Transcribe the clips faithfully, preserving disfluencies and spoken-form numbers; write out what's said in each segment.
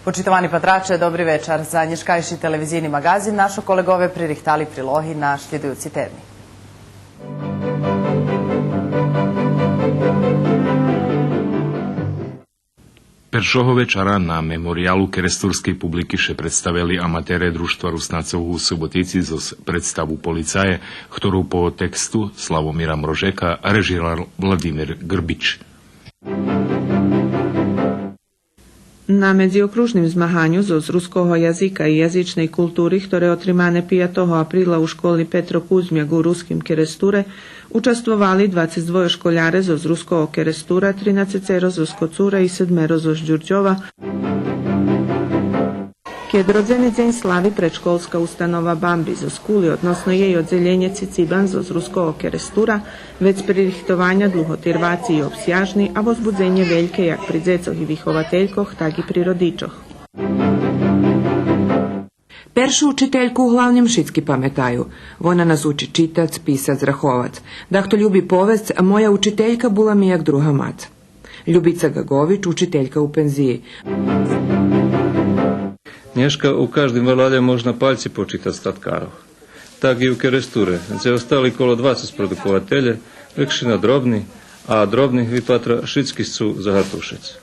Почитовани патраче, добри вечар. За нєшкайши телевизийни маґазин нашо колеґове пририхтали прилоги на шлїдуюци теми. Першого вечара на Мемориялу керестурскей публики ше представели аматере Дружтва Руснацох у Суботици зоз представу Полицаї, хтору по тексту Славомира Мрожека режирал Владимир Грбич. На медзиокружним змаганю зоз руского язика и язичней култури, хторе отримане пиятого априла у школи Петро Кузмяк у Руским Керестуре, участвовали двацец двойо школяре зоз Руского Керестура, тринацецеро зоз Коцура и седмеро зоз Дюрдьова. Кед родзени дзень слави предшколска установа Бамби зоз Кули, односно єй оддзелєнє Цицибан зоз Руского Керестура, вец пририхтованя длуготирваци и обсяжни, а возбудзенє вельке як при дзецох и вихователькох, так и при родичох. Першу учительку углавним шицки паметаю. Вона нас учи читац, писац, раховац. Дахто люби повесц: „Моя учителька була ми як друга мац.“ Любица Ґаґович, учителька у пензиї. Нєшка у каждим валалє можна пальци почитац статкарох. Так и у Керестуре, дзе остали коло двацец продукователє, векшина дробни, а дробних, випатра, шицки сцу загатушиц.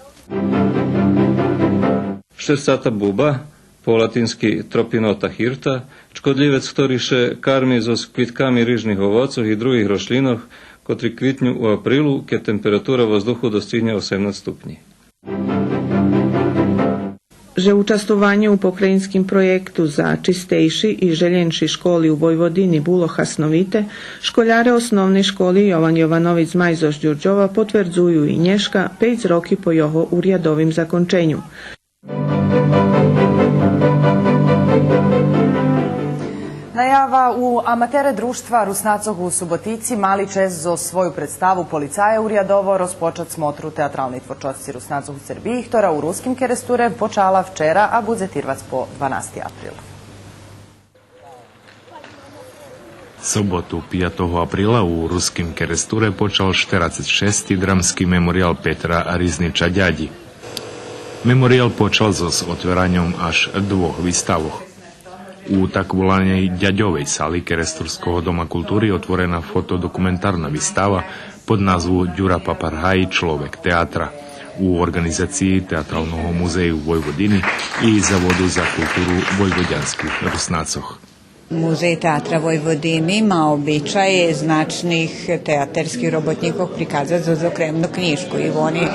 Штерцата буба, по латински Tropinota hirta, чкодлївец хтори ше карми зоз квитками рижних овоцох и других рошлїнох, котри квитню у априлу, кед температура воздуху достигнє осемнац ступнї. Же участвованє у покраїнским проєкту за чистейши и желєнши школи у Войводини було хасновите, школяре Основней школи „Йован Йованович Змай“ зоз Дюрдьова потвердзую и нєшка, пейц роки по його урядовим законченю. Наява у аматере Дружтва Руснацох у Суботици мали чесц зоз свою представу Полицаї урядово розпочац смотру театралней творчосци Руснацох у Сербиї, хтора у Руским Керестуре почала вчера, а будзе тирвац по дванасти април. Соботу, пиятого априла, у Руским Керестуре почал штерацец шести драмски мемориял Петра Ризнича Дядї. Мемориял почал зоз отвераньом аж двох виставох. У так воланей Дядьовей сали Керестурского дома култури отворена фотодокументарна вистава под назву „Дюра Папаргаї – чловек театра“ у орґанизациї Театралного музею Войводини и Заводу за културу войводянских Руснацох. Музей театра Войводини ма обичай значних театерских роботнїкох приказац зоз окремну кнїжку и вони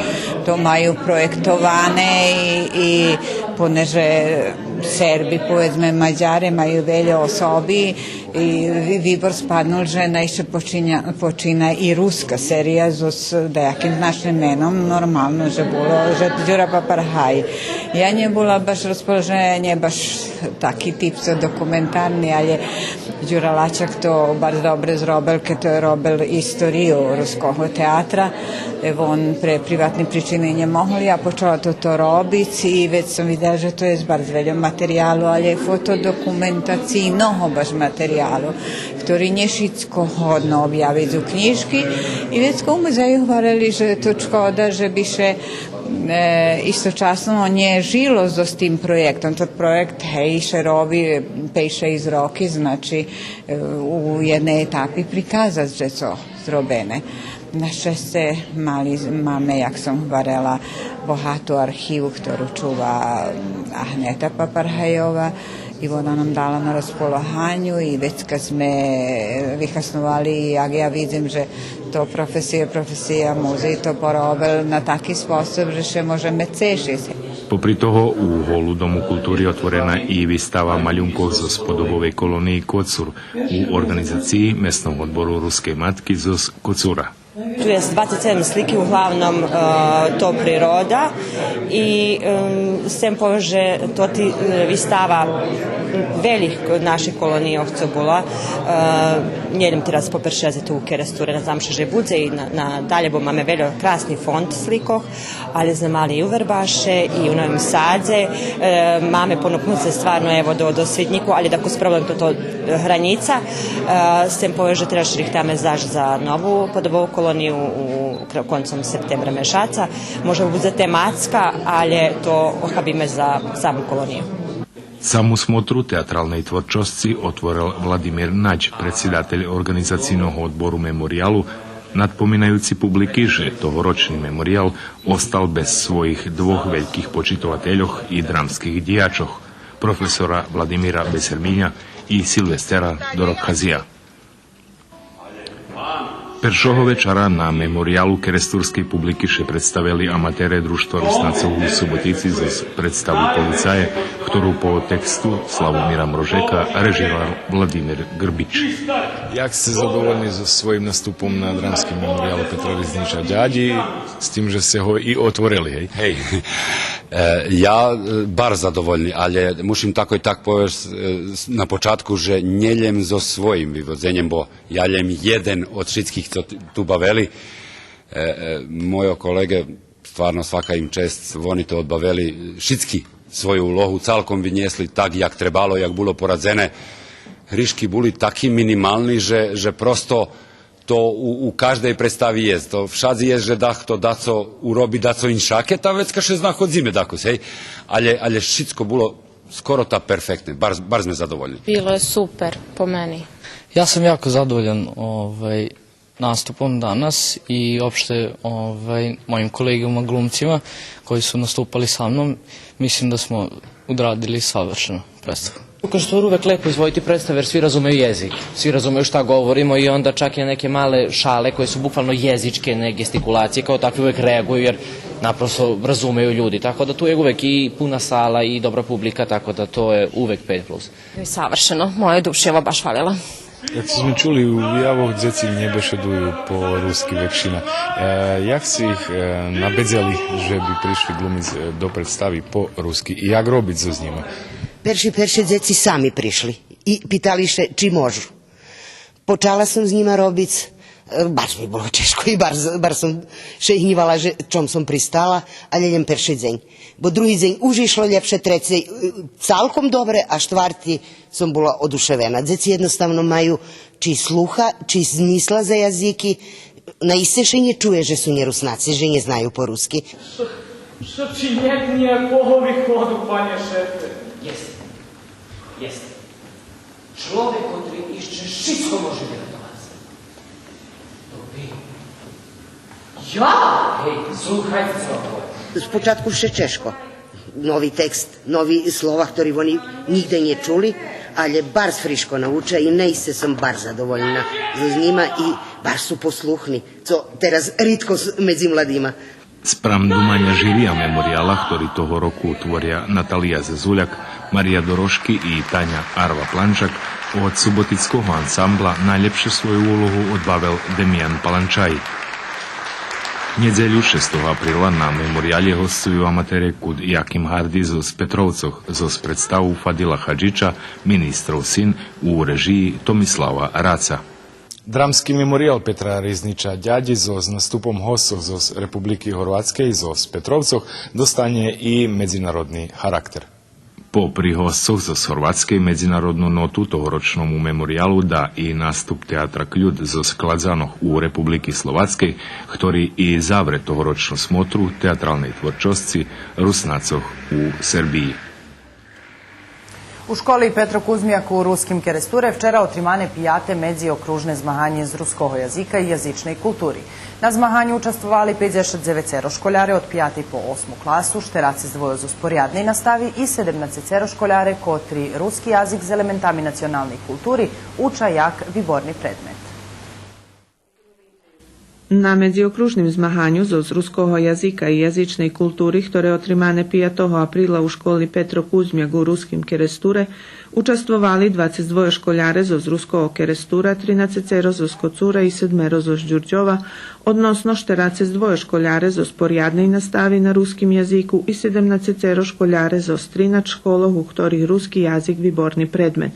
то маю проєктоване и, и понеже Серби, поведзме, Мадяре маю вельо особи, и ви-, вибор спаднул же най ше починя-, почина и руска серия зоз даяким значним меном, нормално же було же Дюра Папаргаї. Я нє була баш розположена, нє баш таки тип за документарни, алє Дюра Лачак то барз добре зробел, кед то робел историю руского театра. Е, вон пре приватни причини нє могол, я почала тото робиц и вец сом видзела же то єст барз вельо материялу, алє фотодокументацийного баш материялу, хтори нє шицко годно обявиц у кнїжки. И вецка у музею гварели же то шкода же би ше, е, источасно нє жило зоз тим проєктом. Тот проєкт, гей, ше роби пейц-шейсц роки, значи, е, у єдней етапи приказац же цо зробене. На щесце мали, маме, як сом гварела, богату архиву, хтору чува Агнета Папаргайова, и вона нам дала на розполаганю и вецка зме вихасновали, як я видзим же то професия, професия, музей то поробел на таки способ же ше можеме цешиц. Попри того, у голу Дому култури отворена и вистава малюнкох зоз подобовей колониї Коцур у орґанизациї Месного одбору Рускей матки зоз Коцура. Ту єст двацец седем слики, углавном, е, то природа. И, ем, сцем повесц же тоти, е, вистава велїх наших колонийох цо була, е, нє лєм тераз по перши раз у Керестуре, надзам ше же будзе и на, на далєй, бо маме вельо красни фонд сликох, алє зме мали и у Вербаше, и у Новим Садзе. Е, маме понукнуце стварно, ево, до, до Свиднїку, алє дакус проблем тото, е, гранїца. Е, сцем повесц же тераз ше рихтаме заш за нову подобову колонию. У, у кра-, концом септембра мешаца, може будзе тематска, але то охабиме за саму колонию. Саму смотру театралней творчосци отворел Владимир Надь, предсидатель Орґанизацийного одбору Мемориялу, надпоминаюци публики же тогорочни Мемориял остал без своїх двох вельких почитовательох и драмских дїячох, професора Владимира Бесерминя и Силвестера Дорокхазия. Першого вечара на Мемориялу керестурскей публики ше представели аматере Дружтва Руснацох у Суботици зоз представу Полицаї, хтору по тексту Славомира Мрожека режировал Владимир Грбич. Як сце задовольни зоз своїм наступом на Драмским мемориялу Петра Ризнича Дядї, з тим же сце го и отворели, гей? Гей. Е, я, е, барз задовольни, але мушим тако и так повесц, е, с-, на початку же нє лєм зоз своїм виводзеньом, бо я лєм єден од шицких цо т-, ту бавели. Е, е, мойо колеґе, стварно свака им чесц, вони то одбавели шицки свою улогу, цалком винєсли так як требало, як було порадзене. Гришки були таки минимални же, же просто то у, у каждей представи єст. То вшадзи єст же дахто дацо уроби, дацо иншаке, та вецка ше знаходзиме дакус, гей. Але, але шицко було скоро та перфектне. Барз, барз зме задовольни. Bilo je super, po meni. Ja sam jako zadovoljan, ovaj, nastupom danas i opšte, ovaj, mojim kolegama glumcima koji su nastupali sa mnom. Mislim da smo odradili savršeno predstavu. U Krsturu uvek lepo izvoditi predstave jer svi razumeju jezik, svi razumeju šta govorimo i onda čak i na neke male šale koje su bukvalno jezičke, ne gestikulacije, kao takve uvek reaguju jer naprosto razumeju ljudi. Tako da tu je uvek i puna sala i dobra publika, tako da to je uvek pet plus. Savršeno, mojoj duši je ovo baš falilo. Як зме чули, у виявох дзеци нє бешедую по руски векшина. Е, як сце их, е, набедзели же би пришли глумиц, е, до представи по руски? И як робиц зоз нїма? Перши, перши дзеци сами пришли и питали ше чи можу. Почала сом з нїма робиц, е, барз ми було чежко и барз, барз сом ше гнївала же чом сом пристала, але лєм перши дзень. Бо други дзень уж ишло лєпше, треци, е, цалком добре, а штварти сом була одушевена. Дзеци єдноставно маю чи слуха, чи змисла за язики. Наисце ше нє чує же су нє Руснаци, же нє знаю по руски. Што, што чи нєт нїякого виходу, пане шефе? Єст. Єст. Чловек котри ище шицко може виратовац. Добри. Я? Гей, слухайце ше. Спочатку вше чежко. Нови текст, нови слова, хтори вони нїґдзе нє чули, але барз фришко науча и наисце сом барз задовольна зоз нїма и барз су послухни, цо тераз ридко с-, медзи младима. Спрам думаня жирия Меморияла, хтори того року творя Наталия Зазуляк, Мария Дорошки и Таня Арва Планчак, од суботицкого ансамбла найлєпше свою улогу одбавел Демиян Паланчай. Нєдзелю, шестого априла, на Мемориялє госцую аматере куд Яким Гарди зоз Петровцох, зоз представу Фадила Хаджича, Министров син, у режиї Томислава Раца. Драмски мемориял Петра Ризнича Дядї зоз наступом госцох зоз Републики Горватскей, зоз Петровцох, достанє и медзинародни характер. Попри госцох зоз Горватскей, медзинародну ноту тогорочному Мемориялу да и наступ театра Клюд зоз Кладзанох у Републики Словацкей, хтори и завре тогорочну смотру театралней творчосци Руснацох у Сербиї. У школи Петро Кузмяк у Руским Керестуре вчера отримане пияте медзиокружне змаганє з руского язика и язичней култури. На змаганю участвовали пейдзешат дзевецеро школяре од пиятей по осму класу, штерацец двойо зоз порядней настави и седемнацецеро школяре котри руски язик з елементами националней култури уча як виборни предмет. На медзиокружним змаганю зоз руского язика и язичней култури, хторе отримане пиятого априла у школи Петро Кузмяк у Руским Керестуре, участвовали двацец двойо школяре зоз Руского Керестура, тринацецеро зоз Коцура и седмеро зоз Дюрдьова, односно штерацец двойо школяре зоз порядней настави на руским язику и седемнацецеро школяре зоз тринац школох у хторих руски язик виборни предмет.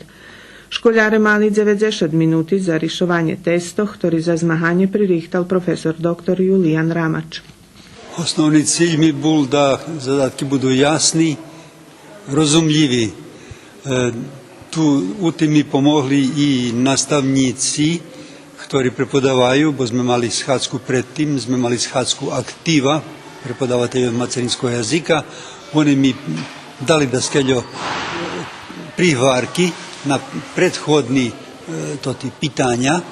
Школяре мали дзеведзешат минути за ришованє тестох, хтори за змаганє пририхтал професор доктор Юлиян Рамач. Основни циль ми бул да задатки буду ясни, розумлїви. Е, ту у тим ми помогли и наставнїци, Хтори преподаваю, бо зме мали схадзку предтим, зме мали схадзку актива преподавательох мацеринского язика. Вони ми дали даскельо, е, пригварки на предходни, е, тоти питаня,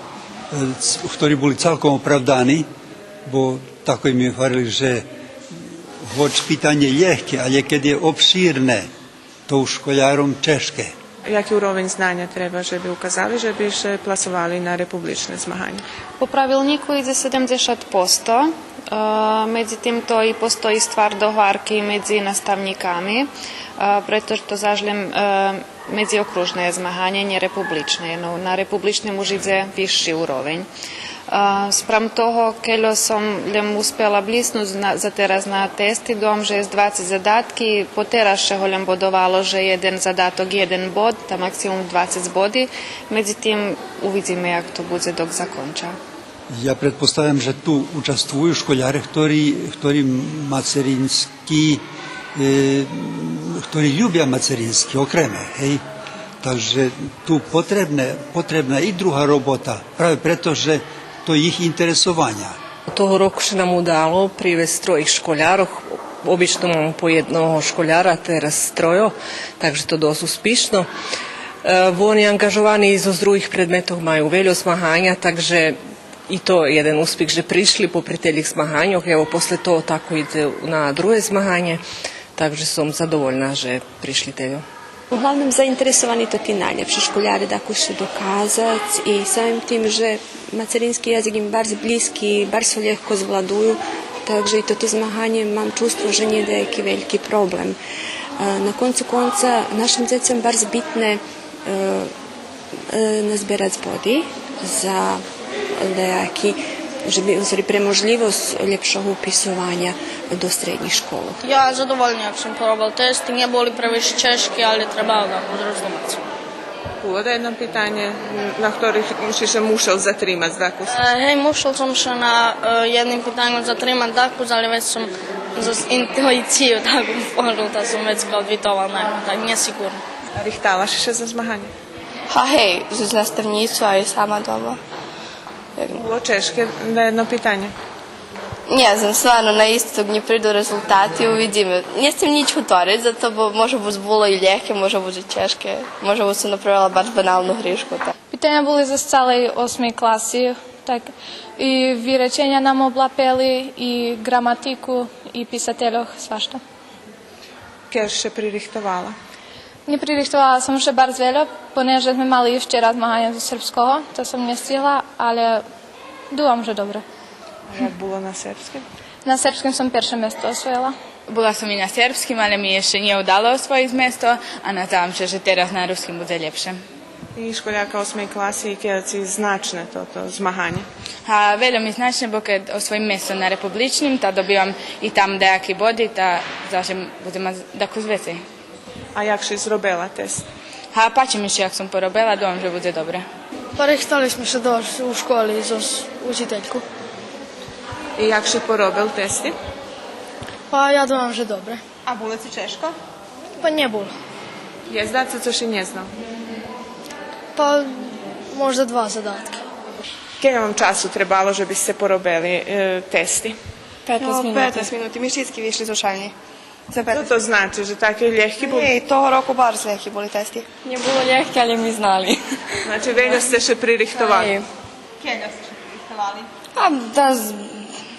е, ц-, хтори були цалком оправдани, бо тако ми гварели же гоч питанє лєгке, але кед є обширне, то уж школяром чежке. Яки уровень знаня треба же би указали же би ше пласовали на републичне змаганє? По правилнїку идзе седемдзешат посто, е, медзитим то и постої ствар догварки медзи наставнїками, е, прето же то заш лєм, е, медзиокружне змаганє, нє републичне. Но, на републичним уж идзе висши уровень. А, спрам того, кельо сом лєм успела блїснуц на, за тераз на тести, думам же єст двацец задатки, потераз ше го лєм бодовало же єден задаток, єден бод, та максимум двацец боди. Медзитим, увидзиме як то будзе док законча. Я предпоставям же ту участвую школяре хтори, хтори мацерински, е, хтори любя мацерински, окреме, гей. Так же ту потребне, потребна и друга робота, праве прето же то їх интересованя. Того року ше нам удало привесц троїх школярох. Обично мамо по єдного школяра, тераз тройо, так же то досц успишно. Е, вони анґажовани и зоз других предметох, маю вельо змаганя, так же и то єден успих же пришли попри тельох змаганьох. Ево, после того тако идзе на друге змаганє, так же сом задовольна же пришли тельо. Углавним заинтересовани тоти найлєпши школяре, дакус ше доказац и самим тим же мацерински язик им барз блїзки, барз го лєгко звладую, так же и тото змаганє мам чувство же нє даяки вельки проблем. Е, на концу конца, нашим дзецом барз битне, е, е, назберац боди за даяки, же би, у ствари, пре можлївосц лєпшого уписованя до среднїх школох. Я задовольна як сом поробел тести, нє були превише чежки, але требало да будзе розумеце. Було да єдно питанє на хторим ши ше мушел затримац дакус? Е, гей, мушел сом ше на, е, єдним питаньом затримац дакус, але вец сом з интуицию так положел, та сом вецка одвитовал на, так нєсиґурно. Рихтала ши ше за змаганє? Га гей, з наставнїцу, а и сама дома. Було чежке на єдно питанє? Нє знам, стварно, на исток нє приду резултати, увидзиме. Нє сцем нїч гуториц за то, бо може буц було и лєгке, може буц и чежке, може буц сом направела барз баналну гришку, так. Питаня були зоз цалей осмей класи, так, и виреченя нам облапели, и ґраматику, и писательох, свашта. Кельо ши ше пририхтовала? Нє пририхтовала сом ше барз вельо, понеже зме мали вчера змаганя зоз сербского, та сом нє стигла, але думам же добре. А як було на сербским? На сербским сом перше место освоєла. Була сом и на сербским, але ми ше нє удало освоїц место, а наздавам ше же тераз на руским будзе лєпше. И школярка осмей класи, и кельо ци значне тото змаганє? А, вельо ми значне, бо кед освоїм место на републичним, та добивам и там даяки боди, та заш будзем мац дакус вецей. А як ши зробела тест? А, пачи ми ше як сом поробела, думам же будзе добре. Па рихтали зме ше досц у школи зоз учительку. И як ши поробел тести? Па я думам же добре. А було ци чежко? Па нє було. Єст дацо цо ши нє знал? Па можда два задатка. Кельо вам часу требало же би сце поробели, е, тести? Петнац минути. Петнац минути. Ми шицки вишли зоз шальнї. Цо то значи, же таки лєгки були? Нє, того року барз лєгки були тести. Нє було лєгке, але ми знали. Значи, вельо сце ше пририхтовали. Нє. Кельо сце ше пририхтовали? А, да, з-,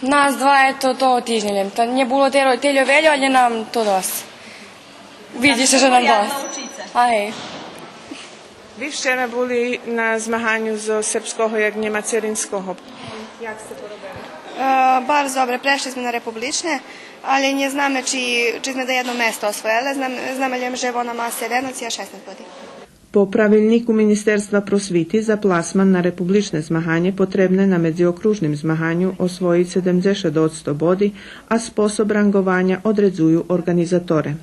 нас два, ето, того тижня лєм. Та нє було тельо, тельо вельо, але нам то досц. Видзи ше же нам досц. А, гей. Ви вчера були на змаганю зоз сербского як нємацеринского. Як сце поробели? Е, барз добре, прешли зме на републичне, але нє знаме чи, чи зме даєдно место освоєли, знам-, знаме лєм же вона ма седемнац, я шеснац боди. По правилнїку Министерства просвити за пласман на републичне змаганє потребне на медзиокружним змаганю освоїц седемдзешат одсто боди, а способ ранґованя одредзую орґанизаторе.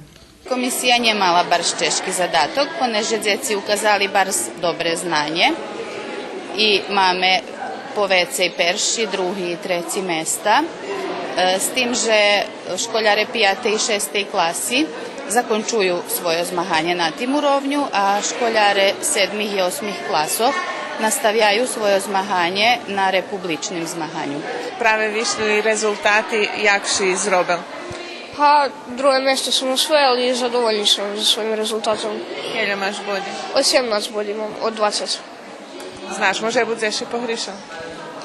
Комисия нє мала барз чежки задаток, понеже дзеци указали барз добре знанє и маме повецей перши, други и треци места. Е, з тим же школяре пиятей и шестей класи закончую свойо змаганє на тим уровню, а школяре седмих и осмих класох Наставяю свойо змаганє на републичним змаганю. Праве вишли резултати, як ши зробел? Па, друге место сом освоєл и задовольни сом за своїм резултатом. Кельо маш боди? Осемнац боди мам, од двацец. Знаш може будзе ши погришел?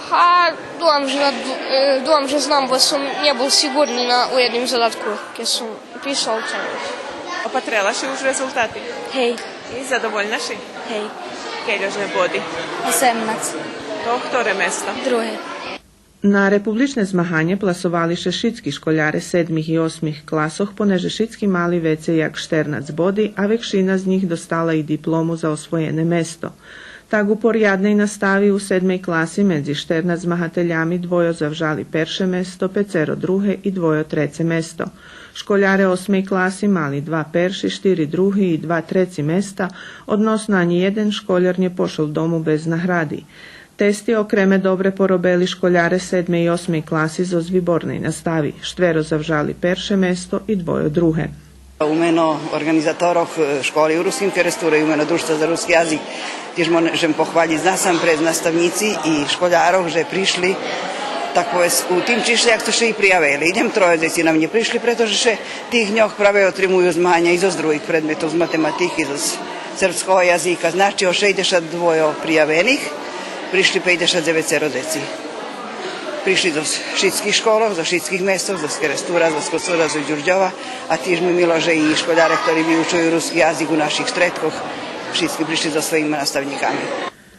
Па, думам же на-, е, думам же знам, бо сом нє бул сиґурни на, у єдним задатку, кед сом писал, та... Опатрела ши уж резултати? Гей. И задовольна ши? Гей. Кельо же боди? Осемнац. То хторе место? Друге. На републичне змаганє пласовали ше шицки школяре седмих и осмих класох, понеже шицки мали вецей як штернац боди, а векшина з нїх достала и диплому за освоєне место. Так у порядней настави у седмей класи медзи штернац змагателями двойо завжали перше место, пецеро друге и двойо треце место. Школяре осмей класи мали два перши, штири други и два треци места, односно анї єден школяр нє пошол дому без награди. Тести окреме добре поробели школяре седмей и осмей класи зоз виборней настави. Штверо завжали перше место и двойо друге. У мено орґанизаторох, е, школи у Руским Керестуре и у мено Дружтва за руски язик тиж можем похвалїц насампредз наставнїци и школярох же пришли, так повесц, у тим чишлє як цо ше и приявели. И лєм тройо дзеци нам нє пришли, прето же ше тих дньох праве отримую змаганя и зоз других предметох, з математики, зоз сербского язика. Значи, од шейдзешат двойо приявених пришли пейдзешат дзевецеро дзеци. Пришли зоз шицких школох, зоз шицких местох, зоз Керестура, зоз Коцура, зоз Дюрдьова, а тиж ми мило же и школяре хтори виучую руски язик у наших штредкох, шицки пришли зоз своїма наставнїками.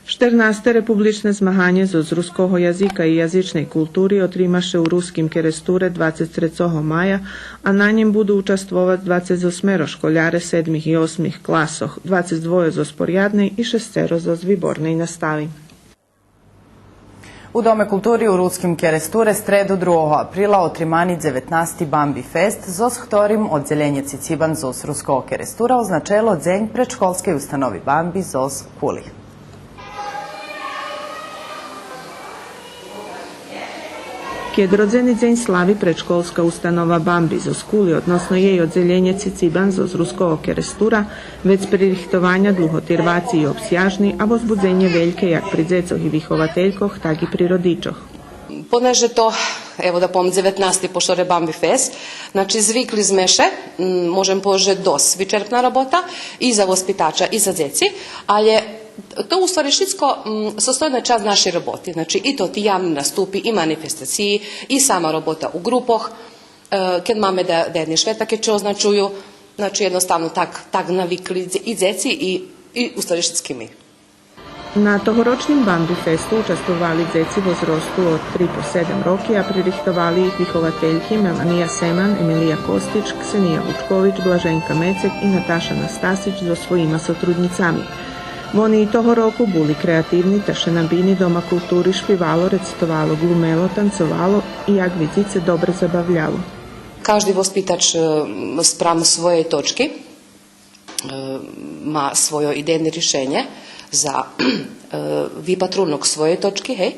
Штернасте републичне змаганє зоз руского язика и язичней култури отрима ше у Руским Керестуре двацец трецого мая, а на нєм буду участвовац двацец осмеро школяре седмих и осмих класох, двацец двойо зоз порядней и шесцеро зоз виборней настави. У Доме култури у Руским Керестуре стреду, другого априла, отримани дзеветнасти Бамби фест, зоз хторим Оддзелєнє Цицибан зоз Руского Керестура означело Дзень предшколскей установи Бамби зоз Кули. Кед родзени дзень слави предшколска установа Бамби зоз Кули, односно єй Оддзелєнє Цицибан зоз Руского Керестура, вец пририхтованя длуготирваци и обсяжни, а возбудзенє вельке як при дзецох и вихователькох, так и при родичох. Понеже то, ево да повем, дзеветнасти по шоре Бамби фест, значи, звикли зме ше, м, можем повесц же досц вичерпна робота и за воспитача и за дзеци, алє то у ствари шицко, м, составна часц нашей роботи. Значи, и то, ти явни наступи, и манифестациї, и сама робота у ґрупох, е, кед маме да, да єдни швета, кед ше означую, значи, єдноставно так, так навикли дзе-, и дзеци, и, и у ствари шицки ми. На тогорочним Бамби фесту участвовали дзеци возросту од три по седем роки, а пририхтовали их виховательки Мелания Семан, Емилия Костич, Ксения Вучкович, Блаженка Мецек и Наташа Настасич зоз своїма сотруднїцами. Вони и того року були креативни, та ше на бини Дома култури шпивало, рецитовало, ґлумело, танцовало и, як видзице, добре забавляло. Кажди воспитач, е, спрам своєй точки, е, ма свойо идейне ришенє за, е, випатрунок своєй точки, гей.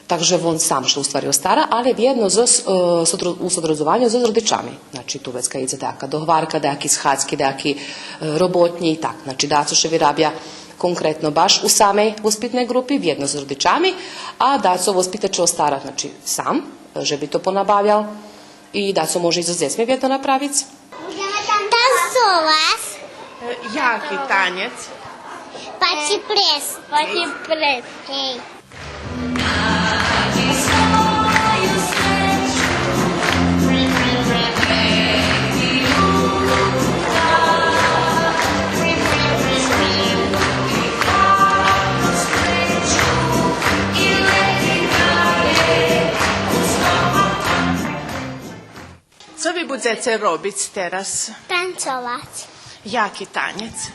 Так же вон сам ше у ствари остара, алє вєдно зоз, е, содро-, у содрозвованю зоз родичами. Значи, ту вецка идзе даяка догварка, даяки схадзки, даяки, е, роботнї и так. Значи, дацо ше вирабя конкретно баш у самей воспитней ґрупи, вєдно з родичами, а дацо воспитач ше остара, значи, сам, же би то понабавял и дацо може и зоз дзецми вєдно направиц. Танцовац. Е, яки танєц? Патї прес. Патї прес. Гей. Цо ви будзеце робиц тераз? Танцовац. Яки танєц?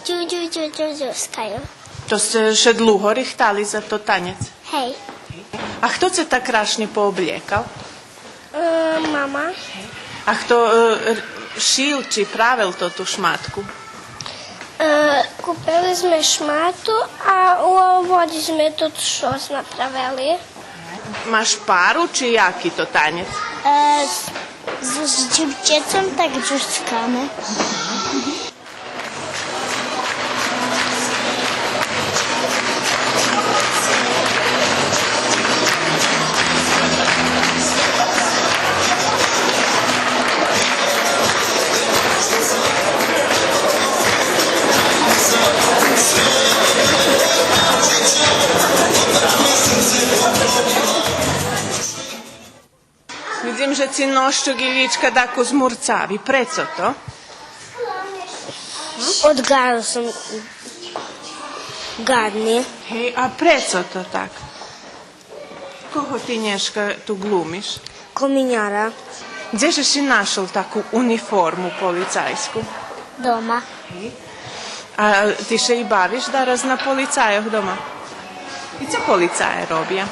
Джу, джу, джу, джу, джускаю. То сце ше длуго рихтали за тот танєц? Гей. А хто це так крашнє пооблєкал? Е, мама. А хто, е, р-, шил чи правел тоту шматку? Е, купели зме шмату, а у Лободи зме тот шос направели. Маш пару, чи яки то танєц? Е, з, з, з дзивчецом так джускаме. Си нощук и лїчка дакус мурцави. Прецо то? Одґарал сом гадни. Гей, а прецо то так? Кого ти нєшка ту глумиш? Коминяра. Дзе же ши нашол таку униформу полицайску? Дома. А ти ше и бавиш дараз на полицайох дома? И цо полицаї робя?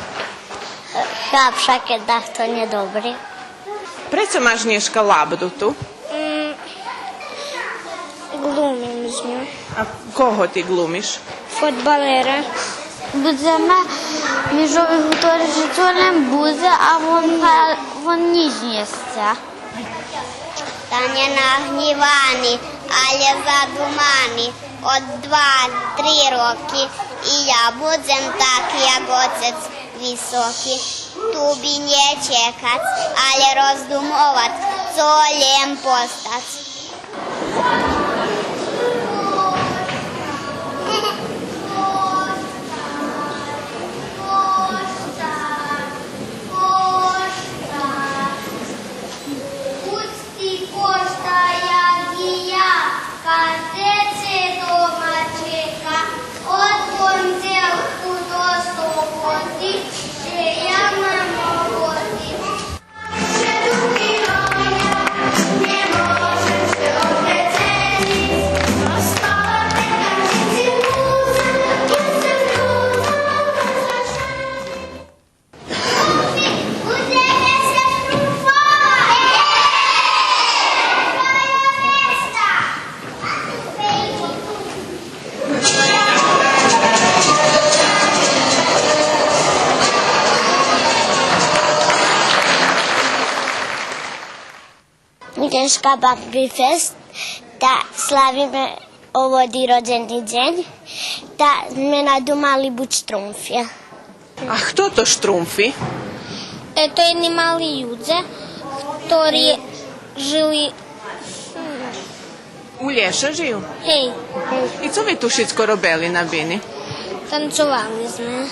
Хапша кед дахто нє добри. Прецо маш нєшка лабдуту? М, глумим з ню. А кого ти глумиш? Фодбалера. Будземе, ми же гутори же цо лєм будзе, а вон, вон нїч нє сця. Та нє нагнївани, алє задумани. Од два, три роки и я будзем так, як оцец високи. Ту би нє чекац, алє роздумовац, цо лєм постац. Ти кошта як и я, кадзе це дома чека, од пондзелку до соботи, же я мам роботи. Нєшка Бамби фест, та славиме оводи роджени дзень, та зме надумали буц штрумфи. А хто то штрумфи? Е, то єдни мали людзе, хтори жили... У лєше жию? Гей. И цо ви ту шицко робели на бини? Танцовали зме.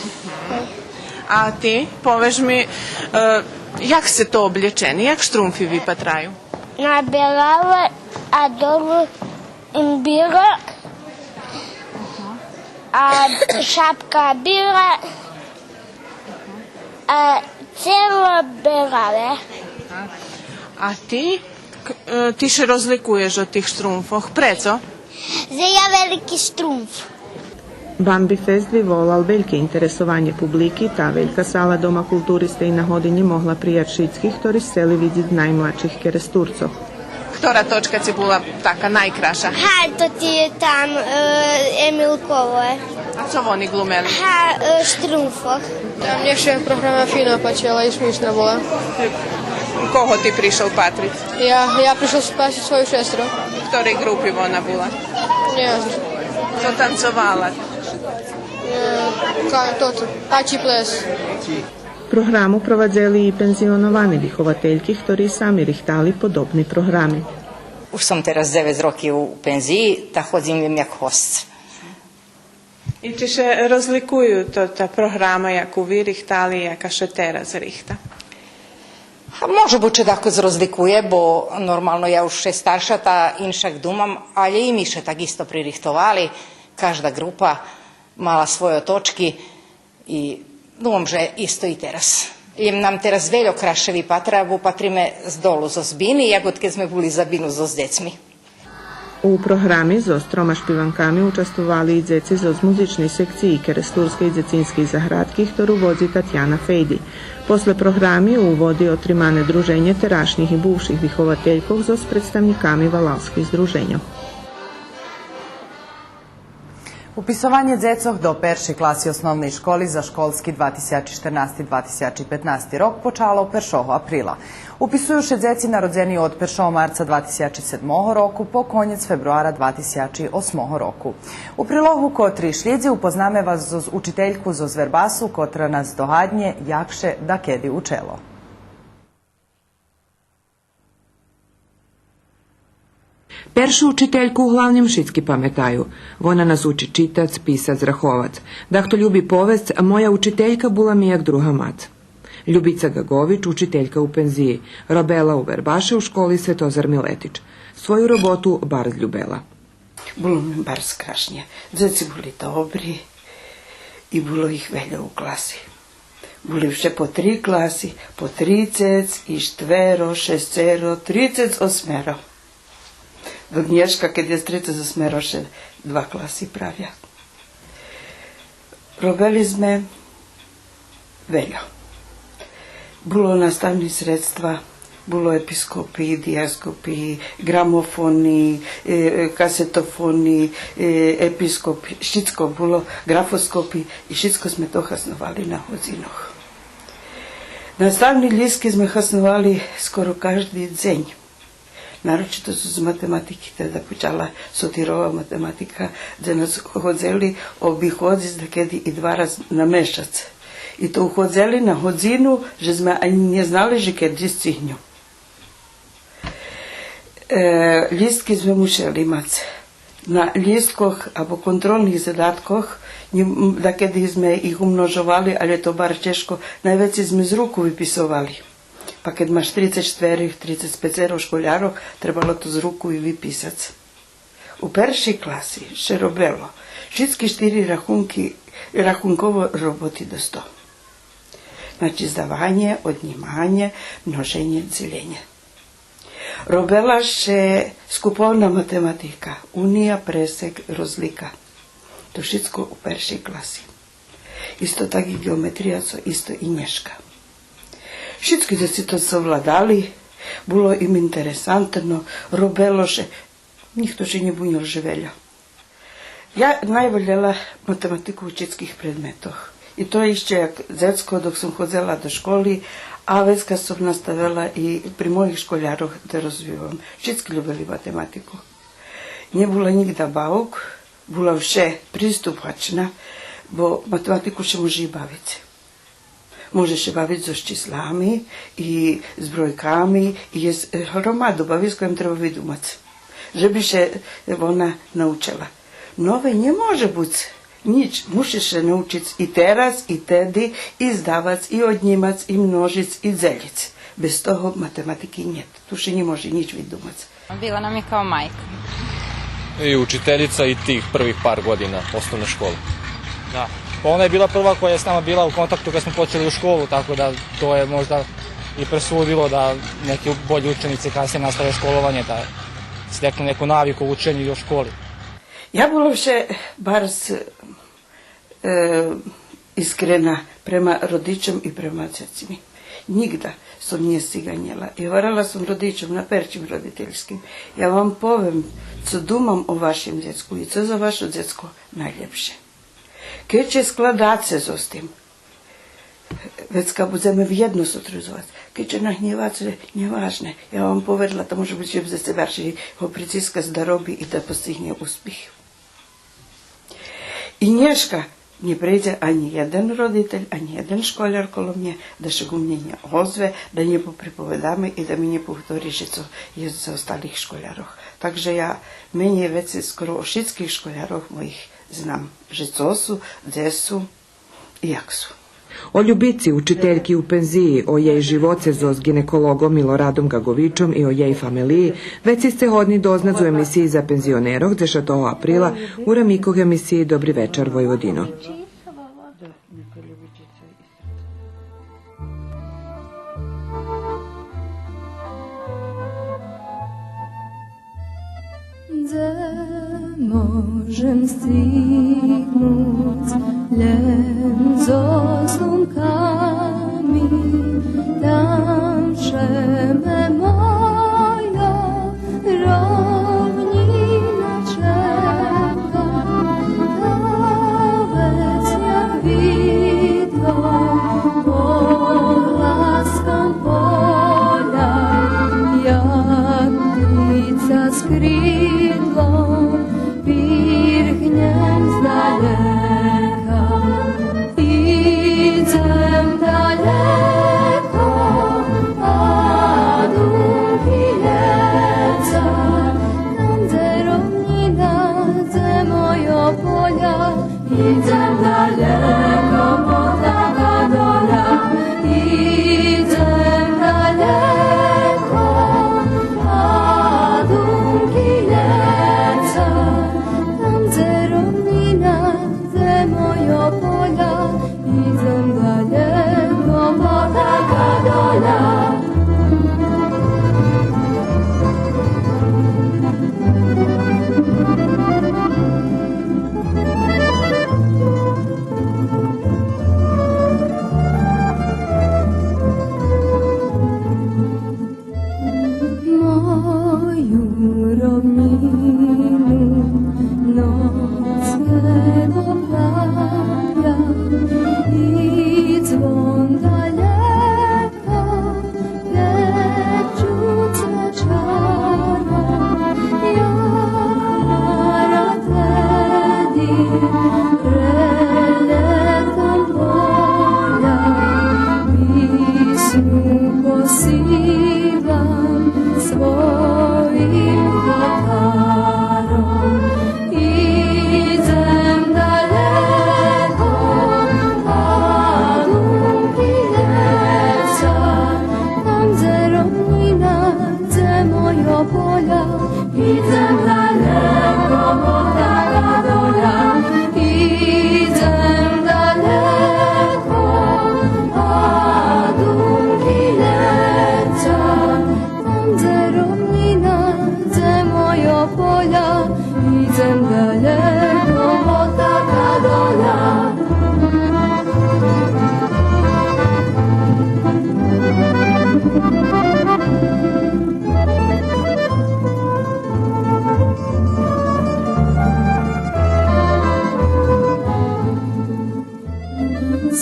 А ти, повеш ми, е, як сце то облєчени, як штрумфи випатраю? На белаво, а долу им била, а шапка била, а цело белаве. А ти, к-, е, ти ше розликуєш од тих штрумфох. Прецо? Же я велики штрумф. Бамби фест виволал вельке интересованє публики, та велька сала Дома култури з тей нагоди нє могла прияц шицких, хтори сцели видзиц наймладших Керестурцох. Хтора точка ци була така найкраша? Га, то ти є там, е, Емилково. А цо вони глумели? Га, е, штрумфох. Та мнє ше програма фино пачела и смишна була. Кого ти пришол патриц? Я, я пришол патриц свою шестру. У хторей ґрупи вона була? Нє знам. Цо танцовала? Е, ка-, тото, пачи плес. Програму провадзели и пензионовани виховательки, хтори сами рихтали подобни програми. Уж сом тераз дзевец роки у пензиї, та ходзим лєм як госц. И чи ше розликую то, та програма яку ви рихтали, яка ше тераз рихта? А може буц ше дакус розликує, бо нормално я уж ше старша, та иншак думам, алє и ми ше так исто пририхтовали, кажда ґрупа мала свойо точки и думам же исто и тераз. Лєм нам тераз вельо красше випатра, бо патриме здолу зоз бини, як од кед зме були за бину зоз дзецми. У програми зоз трома шпиванками участвовали и дзеци зоз музичней секциї Керестурскей дзецинскей заградки, хтору водзи Татяна Фейди. После програми у Води отримане друженє терашнїх и бувших вихователькох зоз представнїками валалских здруженьох. Уписованє дзецох до першей класи основней школи за школски два тисячи штернасти два тисячи петнасти рок почало першого априла. Уписую ше дзеци народзени од першого марца два тисячи седмого року по конєц фебруара два тисячи осмого року. У прилогу котри шлїдзи упознаме вас зоз учительку зоз Вербасу, котра нас здогаднє як ше дакеди учело. Першу учительку углавним шицки паметаю. Вона нас учи читац, писац, раховац. Дахто люби повесц: „Моя учителька була ми як друга мац.“ Любица Ґаґович, учителька у пензиї, робела у вербаше у школи „Светозар Милетич“. Свою роботу барз любела. Було ми барз крашнє. Дзеци були добри и було их вельо у класи. Були вше по три класи, по трицец и штверо, шесцеро, трицец осмеро. До днєшка, кед єст трицец осмеро, ше два класи правя. Робели зме вельо. Було наставни средства, було епископи, дияскопи, ґрамофони, е, е, касетофони, е, епископи, шицко було, ґрафоскопи и шицко зме то хасновали на годзинох. Наставни лїстки зме хасновали скоро кажди дзень. Нарочито з математики, теда почала Сотирова математика, дзе нас ходзели обиходзиц дакеди и два раз на мешац. И то уходзели на годзину, же зме анї нє знали же кеди сцигню. Е, лїстки зме мушели мац. На лїсткох або контролних задаткох, нє, м, дакеди зме их умножовали, але то барз чежко, найвецей зме з руку виписовали. Па кед маш трицец штверих, трицец пецеро школярох, требало то з руку и виписац. У першей класи ше робело шицки штири рахунки, рахунково роботи до сто. Значи, здаванє, однїманє, множенє, дзеленє. Робела ше скуповна математика, уния, пресек, розлика. То шицко у першей класи. Исто так и ґеометрия, цо исто и нєшка. Шицки дзеци то совладали, було им интересантно, робело ше, нїхто ше нє бунєл же вельо. Я найволєла математику у шицких предметох. И то ище як дзецко, док сом ходзела до школи, а вецка сом наставела и при моїх школярох да розвивам. Шицки любели математику. Нє була нїґда бавок, була вше приступачна, бо математику ше може и бавиц. Може ше бавиц зоз числами и з бройками, и єст, е, громаду бависка, им треба видумац же би ше вона научела. Нове нє може буц нїч, мушиш ше научиц и тераз, и теди, и здавац, и однїмац, и множиц, и дзелїц. Без того математики нєт. Ту ше нє може нїч видумац. Bila nam je kao majka. I učiteljica i tih prvih par godina osnovne škole. Da. Pa ona je bila prva koja je s nama bila u kontaktu kad smo počeli u školu, tako da to je možda i presudilo da neki bolji učenici kasnije nastave školovanje, da steknu neku naviku u učenju i u školi. Я була вше барз е, искрена према родичом и према дзецми. Нїґда сом нє сциганєла. И говорела сом родичом на першим родительским: я вам повем цо думам о вашим дзецку и цо за вашо дзецко найлєпше. Кед ше складаце зоз тим, вецка будземе вєдно сотрудзовац. Кед ше нагнєваце, нє важне. Я вам поведла, та може буц же будзеце баржей го прицискац да роби и да постигнє успих. И нєшка нє прейдзе анї єден родитель, анї єден школяр коло мнє, да ше ку мнє нє озве, да нє поприповедаме и да ми нє повтори же цо єст за осталих школярох. Так же я менєй вецей скоро о шицких школярох моїх знам, же цо су, дзе су и як су. О Любици, учительки у пензиї, о єй живоце зоз ґинеколоґом Милорадом Ґаґовичом и о єй фамелиї, вецей сце годни дознац у емисиї за пензионерох дзешатого априла у рамикох емисиї Добри вечар, Войводино. Дзе можем сцигнуц лєм зоз лунками, там ше ме моя ровнїна чека, та вец як витром по гласкам поля, як птица з кридлом пиргнєм здалека. Идзем далеко, а думки лєца, там дзе ровнїна, дзе мойо поля. Идзем далеко, бо така доля.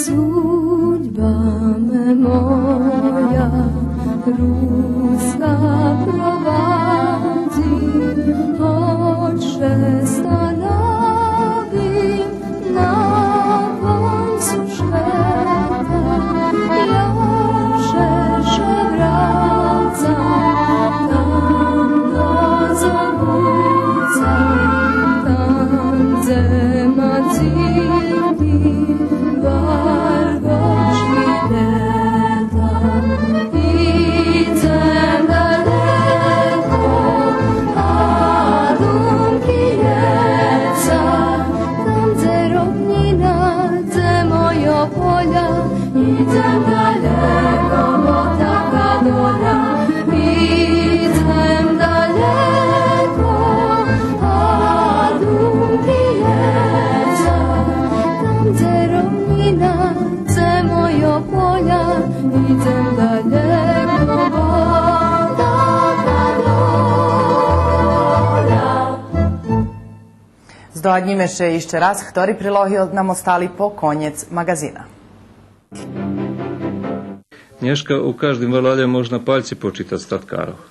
Судьба ме моя руска провадзи, хоч ше становим на концу швета, я ше, ше врацам там до Зобуца, там дзе ма дзики барбочки лєта. Идзем далєко, а думки лєца, там дзе ровнїна, дзе мойо поля. Идзем далєко, бо така доля. Идзем далєко, а думки лєца, там дзе ровнїна, дзе мойо поля. Идзем далєко, бо така доля. Здогаднїме ше ище раз хтори прилоги нам остали по конєц маґазина. Нєшка у каждим валалє мож на пальци почитац статкарох.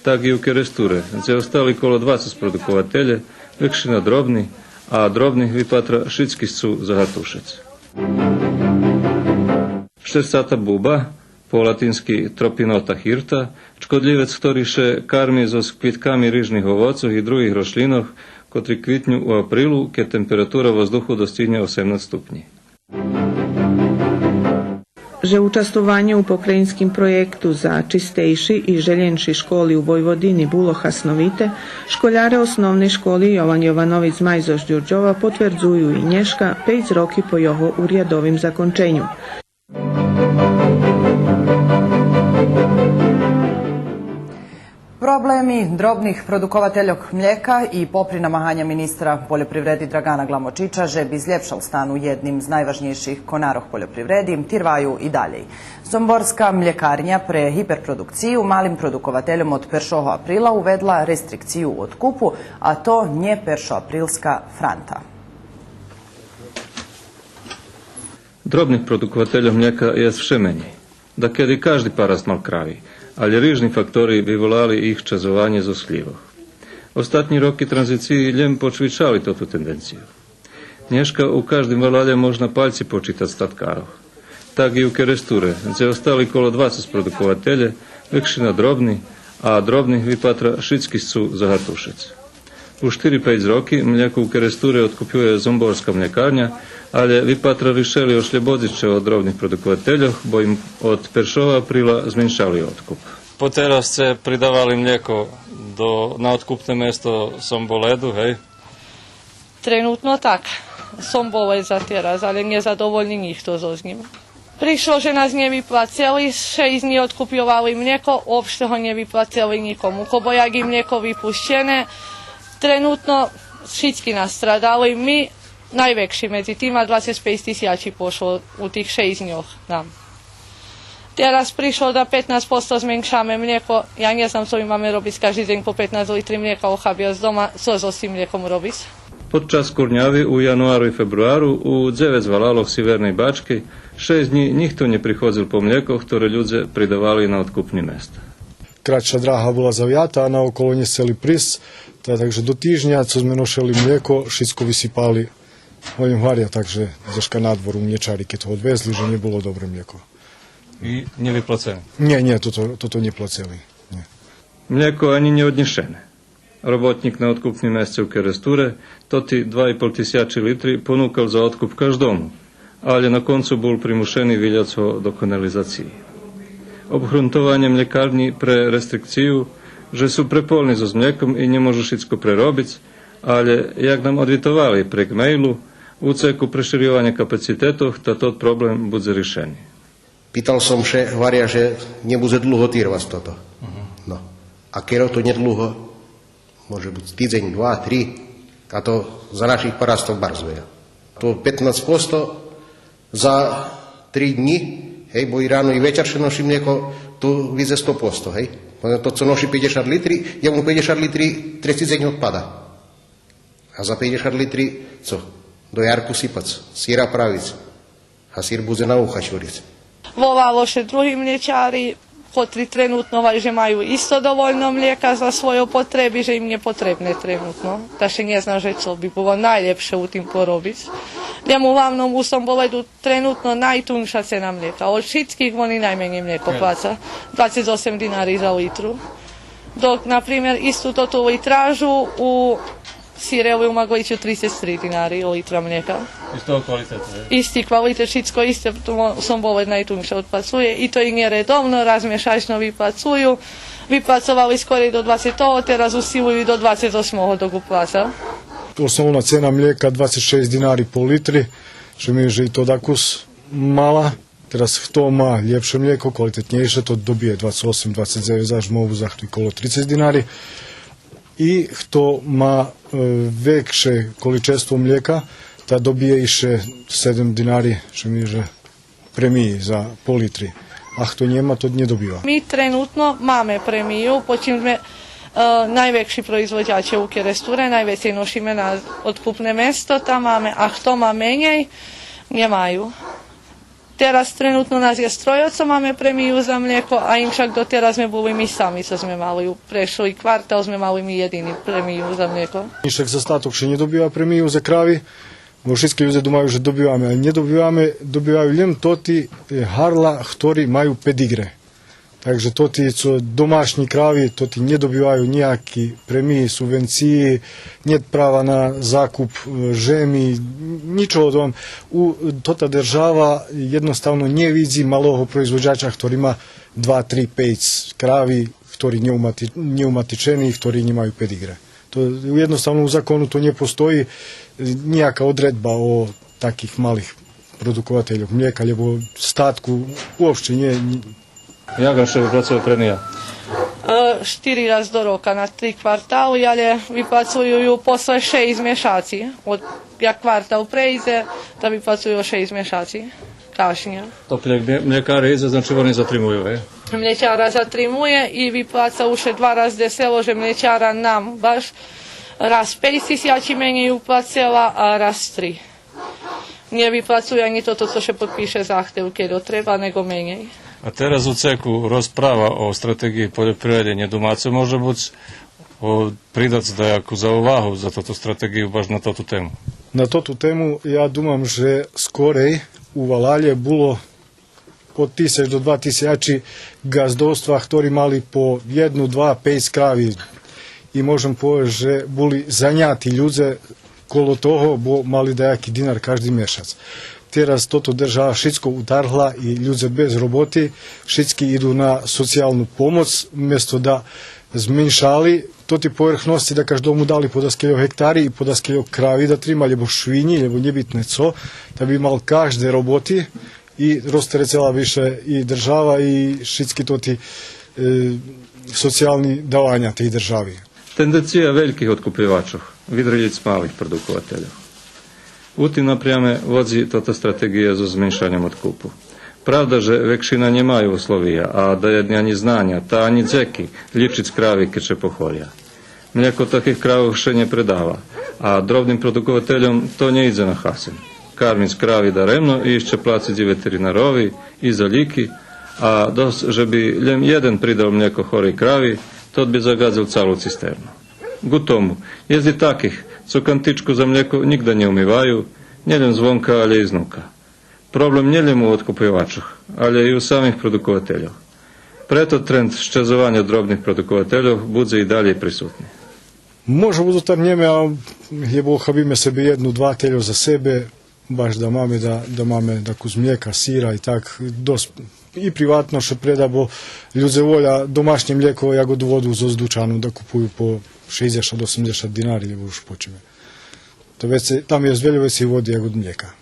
Так и у Керестуре, дзе остали коло двацец продукователє, векшина дробни, а дробних випатра шицки сцу загатушиц. Штерцата буба, по латински Tropinota hirta, чкодлївец хтори ше карми зоз квитками рижних овоцох и других рошлїнох, котри квитню у априлу, кед температура воздуху достигнє осемнац ступнї. Же участвованє у покраїнским проєкту за чистейши и желєнши школи у Войводини було хасновите, школяре Основней школи „Йован Йованович Змай” зоз Дюрдьова потвердзую и нєшка, пейц роки по його урядовим законченю. Проблеми дробних продуковательох млєка и попри намаганя министра польопривреди Драґана Гламочича же би злєпшал стан у єдним з найважнєйших конарох польопривреди, тирваю и далєй. Сомборска млєкарня пре гиперпродукцию малим продуковательом од першого априла уведла рестрикцию у одкупу, а то нє першоаприлска франта. Дробних продуковательох млєка єст вше менєй. Дакеди кажди параст мал крави, алє рижни фактори виволали их чазвованє зоз хлївох. Остатнї роки транзициї лєм почвичали тоту тенденцию. Нєшка у каждим валалє мож на пальци почитац статкарох. Так и у Керестуре, дзе остали коло двацец продукователє, векшина дробни, а дробних випатра шицки сцу загатушиц. Уж штири-пейц роки млєко у Керестуре одкупює Зомборска млєкарня, алє випатра ришели ошлєбодзиц ше од дробних продуковательох, бо им од першого априла зменшали одкуп. Потераз сце придавали млєко до, на одкупне место Сомболеду, гей? Тренутно так. Сомболед за тераз, алє нє задовольни нїхто зоз нїм. Пришло же нас нє виплацели, шейсц днї одкупйовали млєко, уопште го нє виплацели нїкому. Кобаяґи млєко випущене, тренутно шицки настрадали. Ми найвекши медзи тима, двацец пейц тисячи пошло у тих шейсц дньох нам. Тераз пришло да петнац посто зменшаме млєко. Я нє знам цо ми маме робиц, кажди дзень по петнац литри млєка охабяц дома, цо зоз тим млєком робиц. Под час курняви у януару и фебруару у дзевец валалох Сиверней Бачки шейсц днї нїхто нє приходзел по млєко, хторе людзе придавали на одкупни места. Кратша драга була завята, а наоколо нє сцели присц, та так же до тижня, цо зме ношели млєко, шицко висипали. Гваря, так же дзешка надвор у млєчари, кед го одвезли, же нє було добре млєко. И нє виплацене? Нє, нє, тото, тото нє плацели. Нє. Млєко анї нє однєшене. Роботнїк на одкупним месце у Керестуре тоти два и пол тисячи литри понукал за одкуп каждому, алє на концу бул примушени виляц го до канализациї. Обґрунтованє млєкарнї пре рестрикцию же су преполни зоз млєком и нє можу шицко преробиц, алє, як нам одвитовали прейґ мейлу, у цеку преширйованя капацитетох, та тот проблем будзе ришени. Питал сом ше, гваря же нє будзе длуго тирвац тото. Но. А кельо то нє длуго, може буц тидзень, два, три. А то за наших парастох барз вельо. То петнац посто за три днї, гей, бо и рано и вечар ше ноши млєко, то видзе сто посто, гей. Понеже то цо ноши пейдзешат литри, йому пейдзешат литри треци дзень одпада. А за пейдзешат литри цо? До ярку сипац, сира правиц. А сир будзе на уха чуриц. Волало ше други млєчари, котри тренутно вай же маю исто довольно млєка за свойо потреби, же им нє потребне тренутно. Та ше нє зна же цо би було найлєпше у тим поробиц. Лєм углавном у Сомболеду тренутно найтункша цена млєка. Од шицких вони найменєй млєко плаца. Двацец осем динари за литру. Док, на пример, исту тоту литражу у Сирели у Маґлицю трицец три динари литра млєка. Истого квалитету, гей? Исти квалитет, шицко исте, тому Сомболед найтункше одплацує. И то и нєредовно, раз мешачно виплацую. Виплацовали скорей до двацетого, тераз усилую до двацец осмого док уплаца. Основна цена млєка двацец шейсц динари по литри, што ми же и то дакус мала. Тераз хто ма лєпше млєко, квалитетнєйше, то добиє двацец осем, двацец дзевец, аж мову захту и коло трицец динари. И хто ма, е, векше количество млєка, та добиє ище седем динари, што ми же премиї за пол литри. А хто нєма, тот нє добива. Ми тренутно маме премию, почим зме, е, найвекши производзаче у Керестуре, найвецей ношиме на одкупне место, там маме, а хто ма менєй, нє маю. Тераз тренутно нас єст троє цо маме премию за млєко, а иншак дотераз зме були ми сами цо зме мали. У прешли квартал зме мали ми єдини премию за млєко. Иншак за статок ше нє добива премию за крави, бо шицки людзе думаю же добиваме, а нє добиваме, добиваю лєм тоти, е, гарла хтори маю педиґре. Так же тоти цо домашнї крави, тоти нє добиваю нїяки премиї, субвенциї, нєт права на закуп, е, жеми, нїчого. Вам у, тота держава єдноставно нє видзи малого производзача хтори ма два, три, пейц крави, хтори нє умати-, нє уматичени, хтори нємаю педиґре. То єдноставно у закону то нє постої, е, нїяка одредба о таких малих продуковательох млєка, лєбо статку, уопште нє, Як ше виплацує премия? Е, штири раз до рока на три квартали, але виплацую ю после шейсц мешаци. Од, як квартал прейдзе, та виплацую шейсц мешаци кашнє. То як млє-, млєкаре идзе, значи вони затримую, гей? Млєкара затримує и виплаца уше два раз десело, же млєкара нам баш раз пейц тисячи менєй уплацела, а раз три. Нє виплацує анї тото цо ше подпише захтев кельо треба, нєго менєй. А тераз у цеку розправа о стратеґиї польопривреди, нє думаце, може буц, о, придац даяку заувагу за тоту стратеґию баш на тоту тему? На тоту тему я думам же скорей у валалє було од тисяч до два тисячи ґаздовства хтори мали по єдну, два, пейц крави. И можем повесц же були заняти людзе коло того, бо мали даяки динар кажди мешац. Тераз тото держава шицко утаргла и людзе без роботи, шицки иду на социялну помоц, место да зменшали тоти поверхносци, да каждому дали по даскельо гектари и по даскельо крави да трима, лєбо швинї, лєбо нєбитне цо, та би мал кажде роботи, и розтерецела би ше и держава и шицки тоти, е, социялни даваня тей держави. Тенденция вельких одкупйовачох видрилїц малих продуковательох. У тим напряме водзи тота стратеґия зоз зменшаньом одкупу. Правда же векшина нємаю условия, а даєдни анї знаня, та анї дзеки лїчиц крави кед ше похоря. Млєко таких кравох ше нє предава, а дробним продуковательом то нє идзе на хасен. Кармиц крави даремно и ище плациц и ветеринарови, и за лїки, а досц же би лєм єден придал млєко хорей крави, тот би загадзел цалу цистерну. Ґу тому, єст и таких, цо кантичку за млєко нїґда нє умиваю, нє лєм звонка, алє и знука. Проблем нє лєм у одкупйовачох, алє и у самих продуковательох. Прето тренд щезованя дробних продуковательох будзе и далєй присутни. Може буц, отарнєме, а лєбо охабиме себе єдну, два тельо за себе, баш да маме, да, да маме дакус млєка, сира и так, досц и приватно ше преда, бо людзе воля домашнє млєко, як од воду зоз дучану, да купую по шейдзешат, осемдзешат динари, лєбо уж по чим. То вецей, там єст вельо вецей води як од млєка.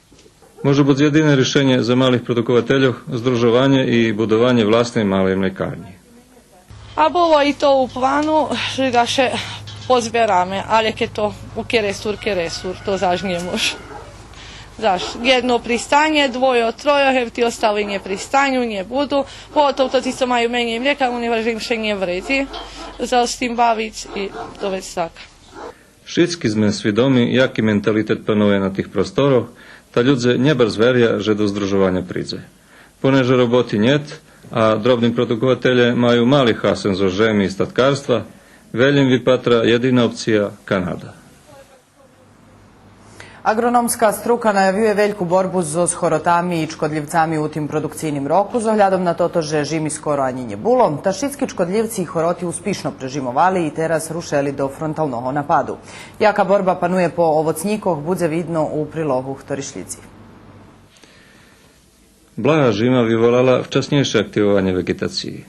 Може буц єдине ришенє за малих продуковательох здружованє и будованє власней малей млєкарнї. А було и то у плану, же да ше Позбераме, але кед то у керестур, керестур, то заш нє мож. Заш єдно пристанє, двойо, тройо, гевти остали нє пристаню, нє буду. Поготов тоти цо маю менєй млєка, они гваря же им ше нє вредзи за з тим бавиц и то вец так. Шицки зме свидоми яки менталитет панує на тих просторох, та людзе нє барз веря же до здружованя придзе. Понеже роботи нєт, а дробни продукователє маю мали хасен зоз жеми и статкарства, велї им випатра єдина опция Канада. Агрономска струка наявює вельку борбу зоз хоротами и чкодлївцами у тим продукциїним року, з оглядом на тото же жими скоро анї нє було, та шицки чкодлївци и хороти успишно прежимовали и тераз рушели до фронталного нападу. Яка борба панує по овоцнїкох, будзе видно у прилогу хтори шлїдзи. Блага жима виволала вчаснєйше активованє веґетациї.